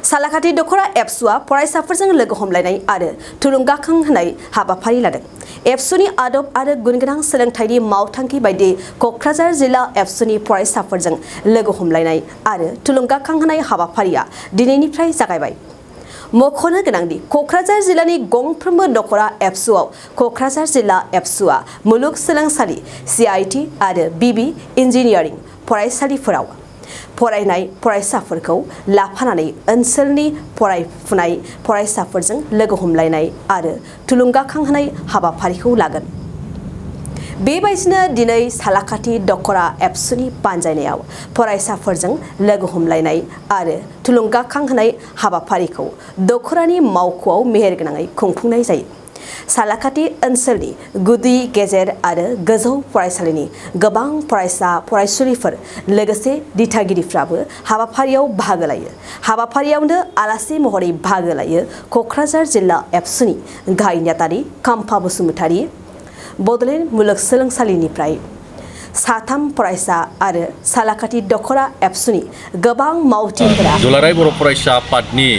सालाखाथि दख'र एबसुआ फरायसाफोरजों लोगो हमलायनाय आरो थुलुंगाखां होनाय हाबाफारि लादों। एबसुनि आदब आरो गुनगोनां सोलोंथाइनि मावथांखि बायदि क'क्राझार जिल्ला एबसुनि फरायसाफोरजों लोगो हमलायनाय आरो थुलुंगाखां होनाय हाबाफारिया दिनैनिफ्राय जागायबाय। मख'नो गोनांदि क'क्राझार जिल्लानि गंफ्रोमबो दख'र एबसुआव क'क्राझार जिल्ला एबसुआ मुलुगसोलोंसालि CIT आरो BB इन्जिनियारिं फरायसालिफोराव फरायनाय फरायसाफोरखौ लाफानानै ओनसोलनि फरायफुनाय फरायसाफोरजों लोगो हमलायनाय आरो थुलुंगाखां होनाय हाबाफारिखौ लागोन। बेबायदिनो दिनै सालाखाथि दख'र एबसुनि बानजायनायाव फरायसाफोरजों लोगो हमलायनाय आरो थुलुंगाखां होनाय हाबाफारिखौ दख'रानि मावख'आव मेहेरगोनाङै खुंफुंनाय जायो। सालाखाथि ओनसोलनि गुदि गेजेर आरो गोजौ फरायसालिनि गोबां फरायसा फरायसुलिफोर लोगोसे दिथागिरिफ्राबो हाबाफारियाव बाहागो लायो। हाबाफारियावनो आलासि महरै बाहागो लायो क'क्राझार जिल्ला एबसुनि गाहाय नेहाथारि खाम्फा बसुमतारी, बड'लेण्ड मुलुगसोलोंसालिनिफ्राय 3 फरायसा आरो सालाखाथि दख'र एबसुनि गोबां मावथिफोरा दुलाराय बर' फरायसा आफादनि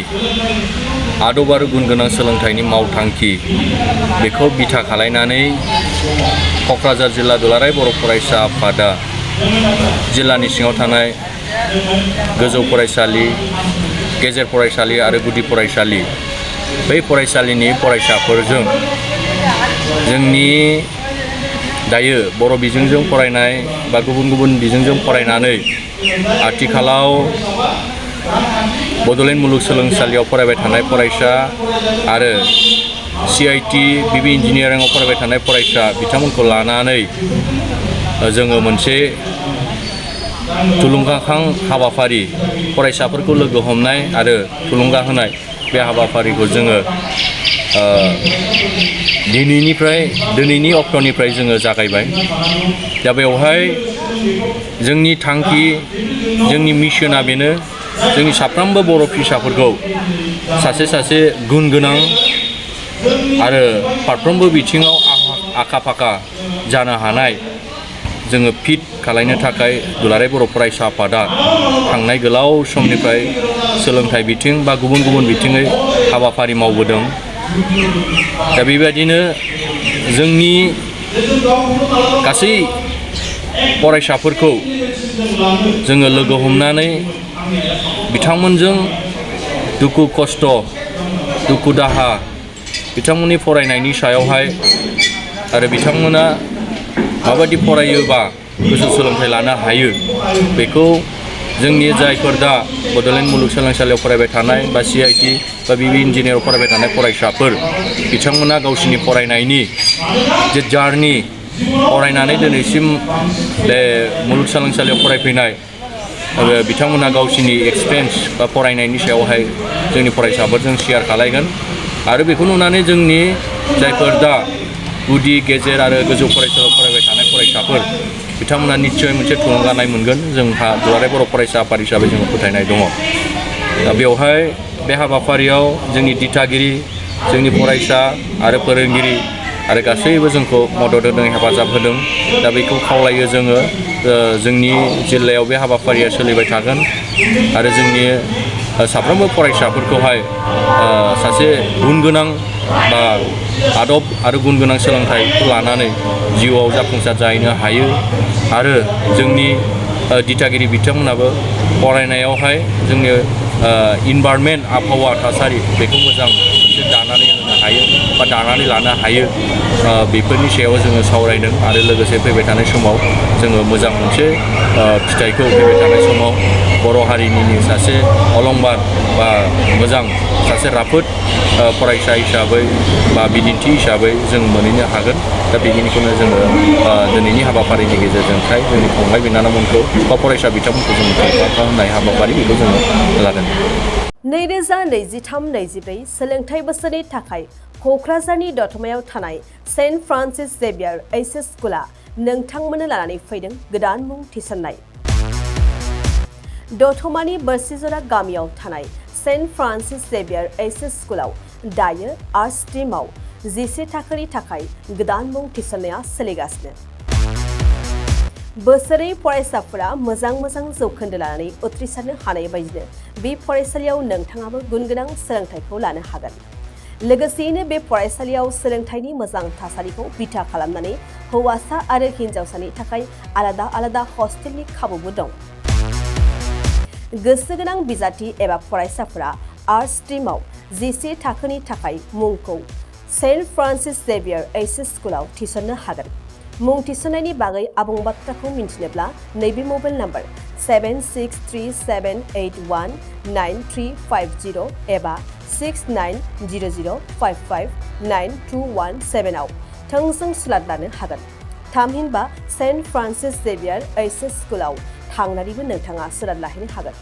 आदब आरो गुनगोनां सोलोंथाइनि मावथांखि बेखौ बिथा खालायनानै क'क्राझार जिल्ला दुलाराय बर' फरायसा आफादा जिल्लानि सिङाव थानाय गोजौ फरायसालि, गेजेर फरायसालि आरो गुदि फरायसालि बै फरायसालिनि फरायसाफोरजों जोंनि दायो बर' बिजोंजों फरायनाय बा गुबुन गुबुन बिजोंजों फरायनानै आथिखालाव बड'लेण्ड मुलुगसोलोंसालियाव फरायबाय थानाय फरायसा आरो CIT BB इन्जिनियारिंआव फरायबाय थानाय फरायसा बिथांमोनखौ लानानै जोङो मोनसे थुलुंगाखां हाबाफारि फरायसाफोरखौ लोगो हमनाय आरो थुलुंगा होनाय बे हाबाफारिखौ जोङो दिनैनि अक्ट'निफ्राय जोङो जागायबाय। दा बेवहाय जोंनि थांखि जोंनि मिशना बेनो जोंनि साफ्रोमबो बर' फिसाफोरखौ सासे गुन गोनां आरो फारफ्रोमबो बिथिङाव आखा फाखा जानो हानाय जोङो फिट खालायनो थाखाय दुलाराय बर' फरायसा आफादा थांनाय गोलाव समनिफ्राय सोलोंथाइ बिथिं बा गुबुन गुबुन बिथिङै हाबाफारि मावबोदों। दा बेबायदिनो जोंनि गासै फरायसाफोरखौ जोङो लोगो हमनानै बिथांमोनजों दुखु खस्थ' दुखु दाहा बिथांमोननि फरायनायनि सायावहाय आरो बिथांमोना माबायदि फरायोबा गोजौ सोलोंथाइ लानो हायो बेखौ जोंनि जायफोर दा बड'लेण्ड मुलुगसोलोंसालियाव फरायबाय थानाय बा CIT बा BB इन्जिनियारिंआव फरायबाय थानाय फरायसाफोर बिथांमोना गावसिनि फरायनायनि जे जार्नि फरायनानै दिनैसिम बे मुलुगसोलोंसालियाव फरायफैनाय बिथांमोना गावसिनि एक्सपिरियेन्स बा फरायनायनि सायावहाय जोंनि फरायसाफोरजों शेयार खालायगोन आरो बेखौ नुनानै जोंनि जायफोर दा गुदि गेजेर आरो गोजौ फरायसालियाव फरायबाय थानाय फरायसाफोर बिथांमोना निस्सय मोनसे थुलुंगानाय मोनगोन। जोंहा दुलाराय बर' फरायसा आफाद हिसाबै जोङो फोथायनाय दङ। दा बेवहाय बे हाबाफारियाव जोंनि दिथागिरि जोंनि फरायसा आरो फोरोंगिरि आरो गासैबो जोंखौ मदद होदों, हेफाजाब होदों। दा बेखौ खावलायो जोङो जोंनि जिल्लायाव बे हाबाफारिया सोलिबाय थागोन आरो जोंनि साफ्रोमबो फरायसाफोरखौहाय सासे गुन गोनां बा आदब आरो गुन गोनां सोलोंथाइखौ लानानै जिउआव जाफुंसार जाहैनो हायो आरो जोंनि दिथागिरि बिथांमोनाबो फरायनायावहाय जोंनि इनभाइरनमेन्ट आबहावा थासारि बेखौ मोजां मोनसे दानानै होनो हायो बा दानानै लानो हायो बेफोरनि सायाव जोङो सावरायदों आरो लोगोसे फैबाय थानाय समाव जोङो मोजां मोनसे फिथाइखौ फैबाय थानाय समाव बर' हारिनि सासे अलंबार बा मोजां सासे राफोद फरायसा हिसाबै बा बिदिन्थि हिसाबै जों मोनहैनो हागोन। दा बेखिनिखौनो जोङो दिनैनि हाबाफारिनि गेजेरजोंहाय जोंनि फंबाय बिनानावमोनखौ बा फरायसा बिथांमोनखौ जोङो थुलुंगा होनाय हाबाफारि बेखौ जोङो लादों। 2023-24 सोलोंथाइ बोसोरनि थाखाय क'क्राझारनि दतमायाव थानाय सेन्ट फ्रान्सिस जेभियार HS स्कुला नोंथांमोननो लानानै फैदों गोदान मुं थिसननाय। दतमानि बोरसिजरा गामियाव थानाय सेन्ट फ्रान्सिस जेभियार HS स्कुलाव दायो आर्ट्स स्ट्रिमाव 11 थाखोनि थाखाय गोदान मुं थिसननाया सोलिगासिनो। बोसोरै फरायसाफोरा मोजां जौखोन्दो लानानै उथ्रिसारनो हानाय बायदिनो बे फरायसालियाव नोंथाङाबो गुनगोनां सोलोंथाइखौ लानो हागोन। लोगोसेयैनो बे फरायसालियाव सोलोंथाइनि मोजां थासारिखौ बिथा खालामनानै हौवासा आरो हिन्जावसानि थाखाय आलादा हस्टेलनि खाबुबो दं। गोसो गोनां बिजाथि एबा फरायसाफोरा आर्ट्स स्ट्रिमाव जिसे थाखोनि थाखाय मुंखौ सेन्ट फ्रान्सिस जेभियार एइचएस स्कुलाव थिसननो हागोन। मुं थिसननायनि बागै आबुं बाथ्राखौ मिन्थिनोब्ला नैबे मबाइल नाम्बार 7637819350 एबा 6900559217 आव थोंजों सुलाद लानो हागोन। थामहिनबा सेन्ट फ्रान्सिस जेभियार एइचएस स्कुलाव थांनानैबो नोंथाङा सुलाद लाहैनो हागोन।